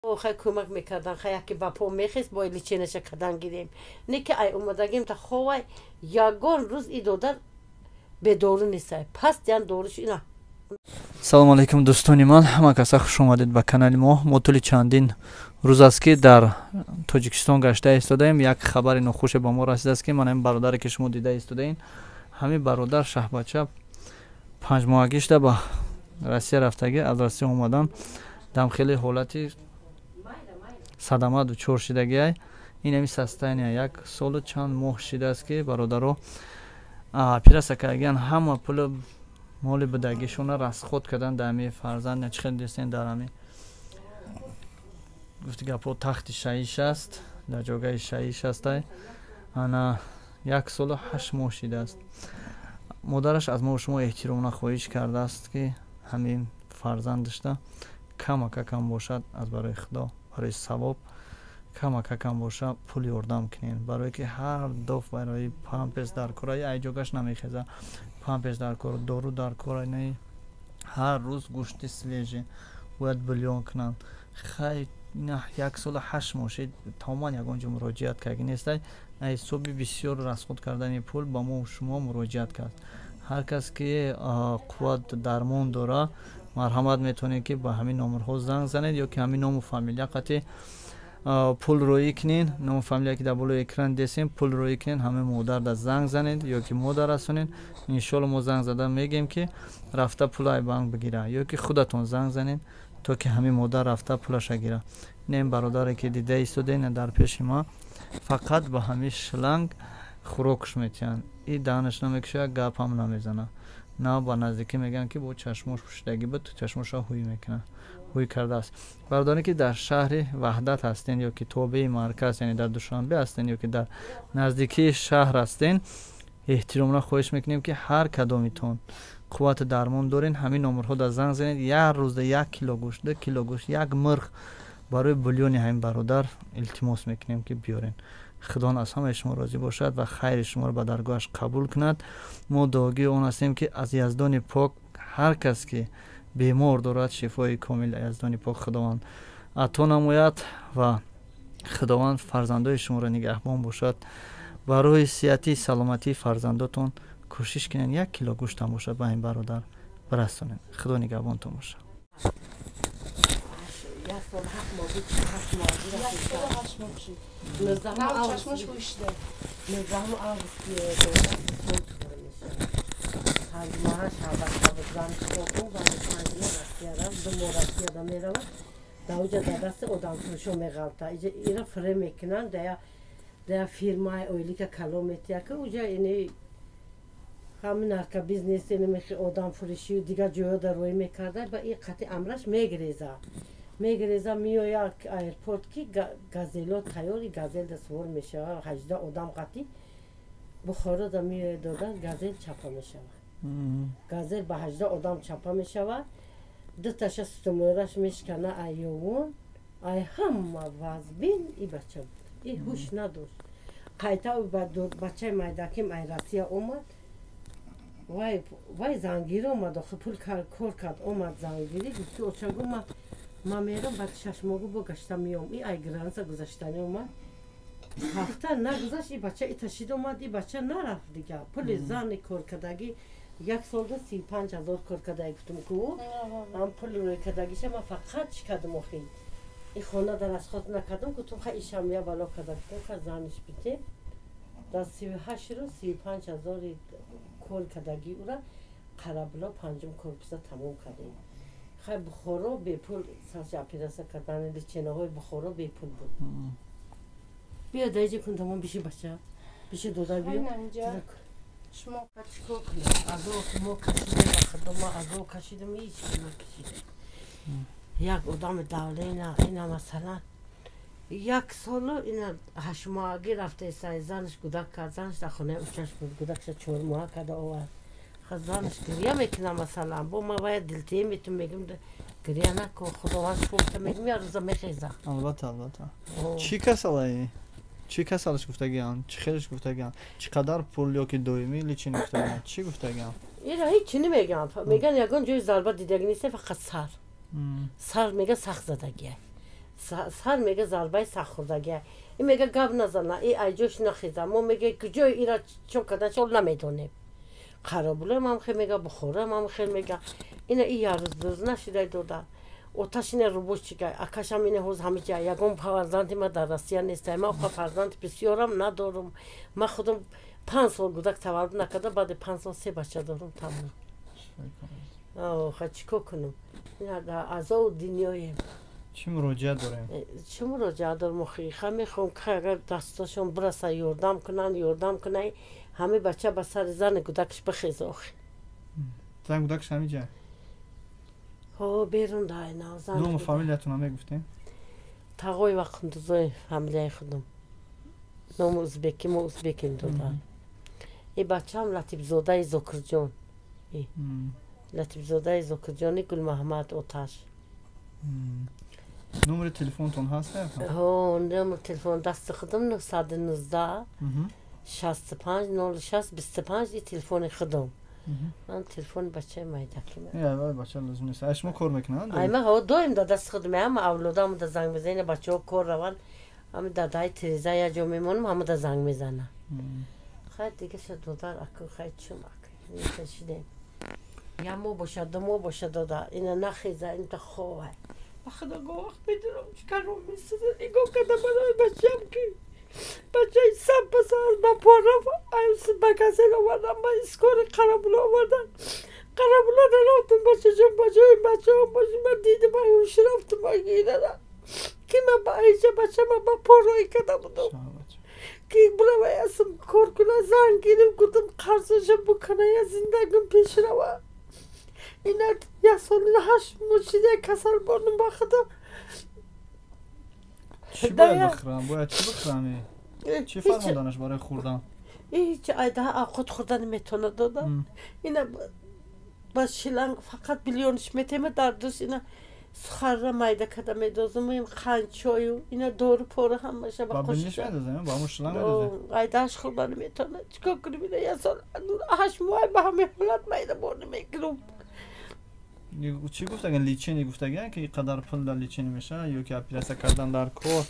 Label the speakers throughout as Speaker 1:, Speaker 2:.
Speaker 1: Хай, кӯмак мекардан, хай, яке ба по мехест, бо лечения ша кадан гирем. Не ки ай омадагим та ховай, ягон рӯз и додар бедору нестай, пастян доруш ина.
Speaker 2: Салому алайкум, дӯстони ман, ҳама каса хуш омадед ба канали мо. Мо тӯли чандин рӯз аст, ки дар Тоҷикистон гашта истодаем. Як хабари нохуше ба мо расидааст, ки ман ҳамин бародаре, ки шумо дида истодаин, ҳамин бародар шаҳбача 5 моҳагӣ шуда ба Россия рафтагӣ, аз Россия омадан дам хеле ҳолати садама дучор шидагиай. Ин ҳами состояние як солу чанд моҳ шидааст, ки бародаро операция кардагиан, ҳама пулу моли будагишона расход кардан дар ҳами фарзанд. Чӣ хел дестен, дар ҳами гуфти гапҳо тахти шаиш аст, дар ҷогаи шаиш астай. Ана як солу 8 моҳ шидааст. Модараш аз мо шумо эҳтиромона хоҳиш кардааст, ки ҳамин фарзандашда камакакам бошад, аз барои Худо, барои савоб камакакам боша, пул ёрдам кунем, барое ки ҳар доф барои памперс дар кора, ай ҷогаш намехеза, памперс дар кор, дору дар кора, ҳар рӯз гӯшти свежий бояд бульон кунанд. Хай, ина як солу 8 моҳ шид, тамоман ягон ҷо муроҷиат карди нестай. Ҳисоби бисёр расход кардани пул ба мо шумо муроҷиат кард. Ҳар кас ки қувват дармон дора, марҳамат, метавонед, ки ба ҳамин номерҳо занг занед ё ки ҳамин ному фамилия қати пул роӣ кунед. Ному фамилия, ки дар болои экран десем, пул роӣ кунед, ҳамаи модарда занг занед ё ки мода расонед. Иншоалло, мо занг зада мегӯем, ки рафта пул ай банк бигира, ё ки худатон занг занед, то ки ҳамин модар рафта пулаша гира. Ин бародаре, ки дида истодед дар пеши ма, фақат ба ҳамин шланг хӯрокш метиҳанд. И даҳанаш намекушояд, гап ҳам намезанад. На ба наздикӣ мегӯянд, ки бо чашмош пӯшидагӣ буд, чашмоша ҳуй мекунад, ҳуй кардааст. Бародаре, ки дар шаҳри Ваҳдат ҳастен ё ки тобеи марказ, яъне дар Душанбе ҳастен ё ки дар наздикии шаҳр ҳастен, эҳтиромона хоҳиш мекунем, ки ҳар кадомитон қуввати дармон дорен, ҳамин номерҳо дар занг занед. Як рӯзда 1 кило гӯшт, 2 кило гӯшт, як мирғ барои бульони ҳамин бародар илтимос мекунем, ки биёрен. Худованд аз ҳамаи шумо розӣ бошад ва хайри шуморо ба даргоҳаш қабул кунад. Мо дуогии он ҳастем, ки аз Яздони пок ҳар кас ки бемор дорад, шифои комил Яздони пок Худованд ато намояд ва Худованд фарзандои шуморо нигаҳбон бошад. Барои сиҳатии саломатии фарзандотон кӯшиш кунед, 1 кило гӯштам бошад, ба ин бародар бирасонед. Худо нигаҳбонтон бошад.
Speaker 1: Як сол 7 моҳ буд, 8 моҳ.
Speaker 3: 1 сол 8 моҳ шуд.
Speaker 1: 19
Speaker 3: чашмош ҳуй шуда.
Speaker 1: 19 август сол мешавад. 5 моҳа шабака буд, занш ку, занш 5 моҳ Россия рафт, 2 моҳ Россияда меравад, дар уҷа дар дасти одамфурӯшо меғалта, ира фире мекунанд, дая фирмаи ойлика калон метия, ки уҷа ини ҳамин наркобизнес, инамихи одамфурӯшию дигар ҷоё дар рӯй мекарда. Ба ин қати амраш мегиреза, мегиреза, меояд аэропорт, ки газело тайёри, газелда сувор мешава, 18 одам қати Бухорода меояд. Дода, газел чапа мешавад, газел ба 18 одам чапа мешавад, дуташа сутумӯраш мешкана. Айёвон ай ҳама вазбин и бача буд, и ҳуш надошт. Қайта бачаи майдаким ай Россия омад, вай зангирӣ омад, охи пул кор кард, омад зангирӣ, гуфт, ки оча, гу ма мерам, баъд 6 моҳу бо гашта меом. И ай граница гузаштанӣ омад, ҳафта нагузашт, и бача иташид омад. И бача нарафт дига. Пули зани коркардагӣ, як солда 35 000 кор кардаги, гуфтум ку, ам пули рӯй кардагиша ма фақат чӣ кардам, охи и хона дар расход накардам. Гуфтум, ха, ишам я бало карда, гуфтум, ха, заниш бите. Дар 38 рӯз 35 000-и кор кардагӣ ура Қарабло панҷум корпуса тамом кардем. Хай, Бухоро бепул сарчи операция кардани лечения ҳои Бухоро бепул буд. Биё, даиҷи кун, тамом биши, бача биши, дода, биё.
Speaker 3: Шумо
Speaker 1: чикор кунем? Азоб мо кашидем, ба Худо, ма азоб кашидем, ҳеч накашидем. Як одами давлена ина, масалан, як солу ина 8 моҳагӣ рафтаиса, занаш гудак кард, занаш дар хонаи учаш буд, гудакша 4 моҳа карда овард. Занаш гиря мекунам, масалан, бо ма бояд дилтие метум, мегум, гиря накун, Худованд шумта, мегум, як рӯза мехеза.
Speaker 2: Албатта, албатта. Чӣ касалае, чӣ касалаш гуфтагиан, чӣ хелаш гуфтагиан, чӣ қадар пул ё ки доимӣ лечение гуфтагиан, чӣ гуфтагиан?
Speaker 1: Ира ҳеҷ намеган, меган ягон ҷои зарба дидагӣ нест, фақат сар, сар мега сахт задагия. Сар мега зарбаи сахт-хӯрдагия. И мега гап назана, и айҷош нахеза. Мо мега куҷои ира чо кардан шол намедонем. Қаробулам ҳам хел мега, Бухорам ҳам хел мега. Ина и як рӯз дурӯз нашидай дода. Оташ ина рубошчика, акашам ина ҳоз ҳамиҷа. Ягон фарзанди ма дар Россия нестай. Ма оха фарзанди бисёрам надорум. Ма худам 5 сол гудак таваллуд накарда, баъди 5 сол 3 бача дорум тамом. Оха чӣ кор кунам? Ина дар азову дунёем.
Speaker 2: Чӣ муроҷиат дорем?
Speaker 1: Чӣ муроҷиат дорем? Охи ха мехоҳам ки агар дасташон бираса ёрдам кунанд, ёрдам кунай, ҳамаи бача ба сари зани гудакаш бихеза охи.
Speaker 2: Зан гудакаш ҳамиҷа?
Speaker 1: Ҳо, берун дай нав зан.
Speaker 2: Ному фамилиятонро мегуфтем?
Speaker 1: Тағои ва Қундузои фамилияи худам. Ному узбеки, мо узбекем дода. И бачаам Латифзодаи Зокирҷон. Латифзодаи Зокирҷони Гулмаҳмад Оташ.
Speaker 2: Номери телефонтон ҳаст?
Speaker 1: Ҳо, номери телефон дасти худам 919 65 06 25 и телефони худам. Ман телефони бачаи майдаким.
Speaker 2: Не, бача лозим нест. Ай шумо кор мекунанд?
Speaker 1: Ай ман ҳо доим да дасти худам, ҳама авлодам да занг мезанад, бачаҳо кор раванд. Ҳами дадаи Тереза як ҷо мемонам, ҳама да занг мезанад. Хай дига ша додар аку, хай чум аку. Шидем. Я мо бошад, ду мо бошад дода. Ина нахеза, ин та ховай. Ба худо гоҳ медонам чӣ каром месоза. Нигоҳ карда барои бачаам ки бачаи сам пасар ба по рафт, ба газел овардан, ба искори Қарабула овардан. Қарабула нарафтам, бачаҷон, ба ҷои бачаҳо боши, ман дидам, ай ҳуш рафтам, ай гирара. Ки ман ба айҷа бачама ба по роҳӣ карда будам. Ки биравай асм кор куна, занг гирим, гуфтам қарзаша букана, я зиндагим пеш рава. Ина як соли 8 моҳ шида касал бордум ба худо.
Speaker 2: Чӣ бояд бихӯрам? Бояд чӣ бихӯрам? Чӣ фармоданаш барои хӯрдан?
Speaker 1: Ҳеҷ айда овқот хӯрдан метавонад дода. Ина ба шиланг фақат билёниш метема дар дӯст, ина сухарра майда карда медозам, им қанчою, ина дору пора ҳамаша ба
Speaker 2: Ба билниш медозем, ба ҳамон шиланг медозем?
Speaker 1: Айдааш хӯрдан метавонад. Чӣ кор кунем? Ина як сол 8 моҳ ба ҳамин ҳолат майда борни мегирам.
Speaker 2: Чӣ гуфтаган? Лечение гуфтаган ки қадар пул дар лечение мешавад ё ки оператсия кардан дар кор?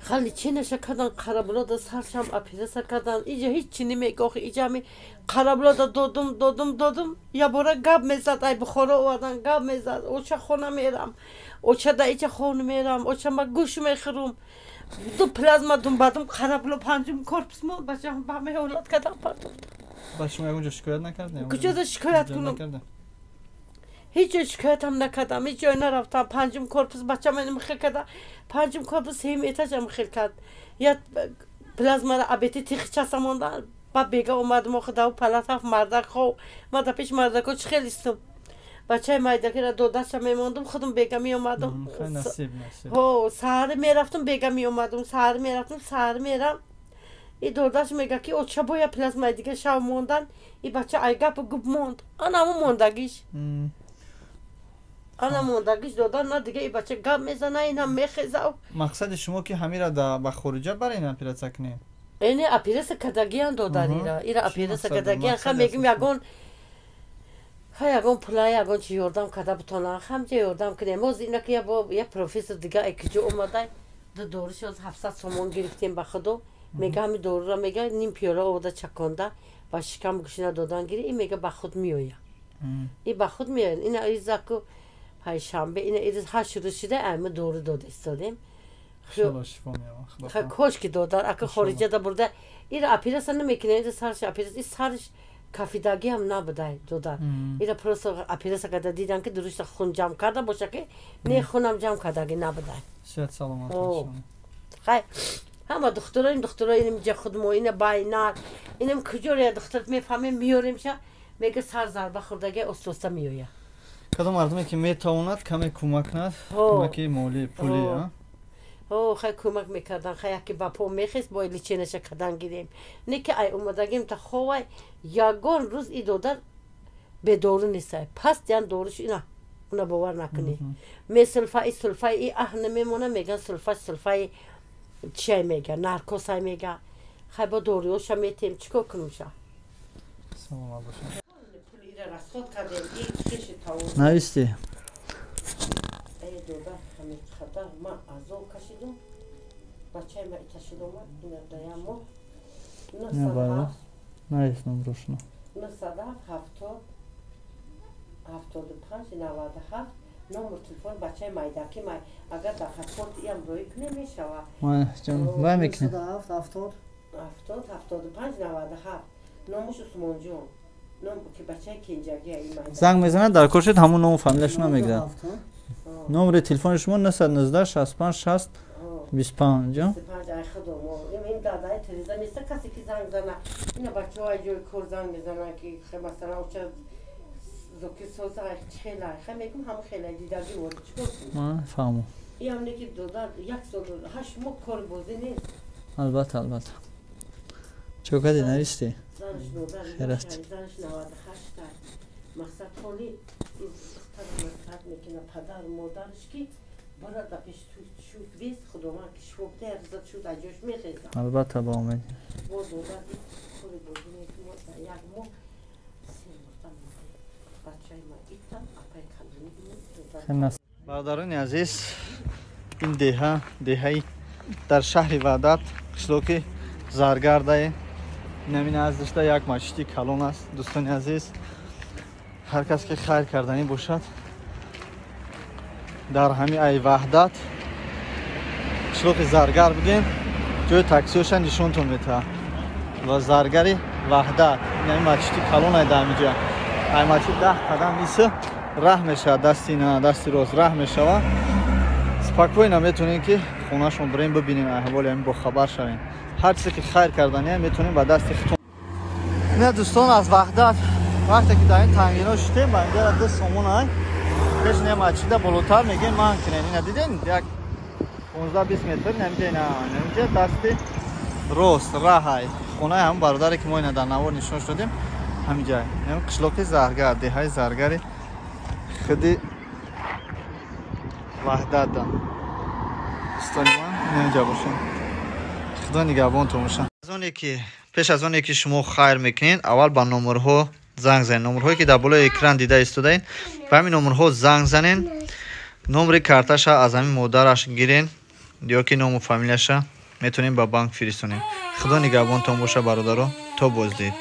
Speaker 1: Ха лечениеша кардан, Қарабулода саршам оператсия кардан. Иҷа ҳеҷ чӣ намегохи. Иҷа ҳами Қарабулода додум, додум, додум. Ябора гап мезад, ай Бухоро овардан, гап мезад. Оча хона мерам, оча да иҷа хона мерам, оча ма гӯш мехӯрам. Ду плазма дум бадум Қарабуло панҷум корпус мо бачаам ба ҳамаи ҳолат кардам партофтам.
Speaker 2: Ба шумо ягон ҷо шикоят накардем?
Speaker 1: Куҷода шикоят кунам? Ҳеҷ ҷо шикоятам накардам, ҳеҷ ҷой нарафтам. Панҷум корпус бачам инам хел карда, панҷум корпус сеюм этажам хел кард. Я плазмара абети тихчаса монда, ба бега омадам, охи дав палат ҳафт мардак хов, ма да пеш мардако чӣ хел истам. Бачаи майдакира додаша мемондум, худам бега меомадам.
Speaker 2: Насиб, насиб.
Speaker 1: Ҳо, саҳари мерафтам, бега меомадам, саҳари мерафтам, саҳари мерам. И додаш мега ки оча боя плазмаи дига шав мондан, и бача ай гапу губ монд. Ана ҳамун мондагиш. Ана мондагиш додан, на дига и бача гап мезана, инам мехеза.
Speaker 2: Мақсади шумо ки ҳамира ба хориҷа барен оператсия кунед?
Speaker 1: Эне оператсия кардагиян додар ира. Ира оператсия кардагиян. Ха мегим ягон ха ягон пула, ягон чи ёрдам карда бутонан, ҳамҷа ёрдам кунем. Ҳозир ина ки я профессор дига ай куҷо омадай, ду доруши ҳозир 700 сомон гирифтем ба худо. Мега ҳами дорура мега ним пиёла оварда чаконда ба шикам гӯшина додан гири, и мега ба худ меоя. И ба худ меояд. Ина изаку пайшанбе, ина ирӯз 8 рӯз шида айма дору дода истодем. Кош ки додар, ака хориҷада бурда, ира оператсия намекунад, ира сарш оператсия, и сарш кафидагӣ ҳам набудай додар. Ира просто оператсия карда дидан ки дурушта хун ҷамъ карда боша ки не хунам ҷамъ кардагӣ набудай.
Speaker 2: Сиҳат саломат бошед.
Speaker 1: Хай ҳама духтуроим, духтуро инам ҷа худмо, ина байнар, инам куҷоро я духтур мефаҳмем, меёремша, мега сар зарба хӯрдаги оста-оста меояд.
Speaker 2: Кадом мардуме ки метавонад каме кӯмак кунад, кӯмаки молӣ, пулӣ,
Speaker 1: Ҳо, хай кӯмак мекардан, хай яке ба по мехест, бо лечениеша кардан гирем. Не ки ай омадагим та ховай, ягон рӯз и додар бедору нестай. Пас ян доруш ина, уна бовар накунӣ. Ме сулфа, и сулфа, и аҳ намемона, меган сулфа, сулфаи чиай мега, наркосай мега. Хай бо доруёша метем, чӣ кор кунем ша?
Speaker 2: Саломат бошед. Нависти?
Speaker 1: Ҳамин қадар ман азоб кашидум. Бачаи ма иташид омад, ина даям моҳ.
Speaker 2: Наис номрошно.
Speaker 1: 907 70 75 97 номер телефон бачаи майдаки май. Агар дар хатпорт иам роӣ кунем, мешавад.
Speaker 2: Вай мекунем.
Speaker 1: 70 75 97 номуш Усмонҷон. Ном ки бачаи кенҷагия ин майда.
Speaker 2: Занг мезанад, дар кор шуд, ҳамун ному фамилияшона мегирад. Номери телефони шумо 919 65 60 25.
Speaker 1: 25 ай худо мо. Ин дадаи Тереза неста касе ки занг зана. Ина бачаҳо ай ҷои кор занг мезананд ки масалан оча зокир соза ай хела хе мегум ҳама хела дидаги вори чикор кунем.
Speaker 2: Фаҳму.
Speaker 1: Иам не ки дода як сол 8 моҳ кор бозӣ нест.
Speaker 2: Албатта, албатта. Чо кади нависти?
Speaker 1: Занаш додар
Speaker 2: Хераст.
Speaker 1: Занаш 98 та. Мақсад ҳоли духтара маслиҳат мекунад падар модараш ки бара да пеш шуд бес худованд ки шифо буда риза шуд аз ҷош мехезад.
Speaker 2: Албатта, ба умед.
Speaker 1: Бо додар кори бозӣ мекунад дар як моҳ се марта мурда. Бачаи ма ита апай калони.
Speaker 2: Бародарони азиз, ин деҳа деҳаи дар шаҳри Ваҳдат, қишлоки Заргардае. Инамин аздашта як масҷиди калон аст. Дӯстони азиз, ҳар кас ки хайр карданӣ бошад, дар ҳами ай Ваҳдат қишлоқи Заргар бигем, ҷои таксиёша нишонтон метаҳад. Ва Заргари Ваҳдат инами масҷиди калон ай дар ҳамиҷа. Ай масҷид 10 қадам иса раҳ мешавад, дасти на дасти рост раҳ мешавад. Спокойно метавонем ки хонашон бирем, бибинем аҳволи ҳамин, бохабар шавем. Ҳар чизе ки хайр кардания метавонем ба дасти худтон. Ина дӯстон, аз Ваҳдат вақте ки дар ин тангино шитем, ба инҷа 2 сомон ай пеш не масҷида болотар мегем ман кунем. Ина дидем як 15-20 метр намиҷа ина намиҷа дасти рост раҳ ай хонаи ҳамон бародаре ки мо ина дар навор нишон додем ҳамиҷа. Ин қишлоқи Заргар, деҳаи Заргари худи Ваҳдатда. Дӯстони ман, инҷа бошем. Худо нигаҳбонтон бошад. Аз оне ки пеш аз оне ки шумо хайр мекунед, аввал ба номерҳо занг занед. Номерҳое ки дар болои экран дида истодаед, ба ҳамин номерҳо занг занед. Номери карташа аз ҳамин модараш гирен ё ки ному фамилияша метавонем ба банк фиристонем. Худо нигаҳбонтон боша, бародаро, то боздид.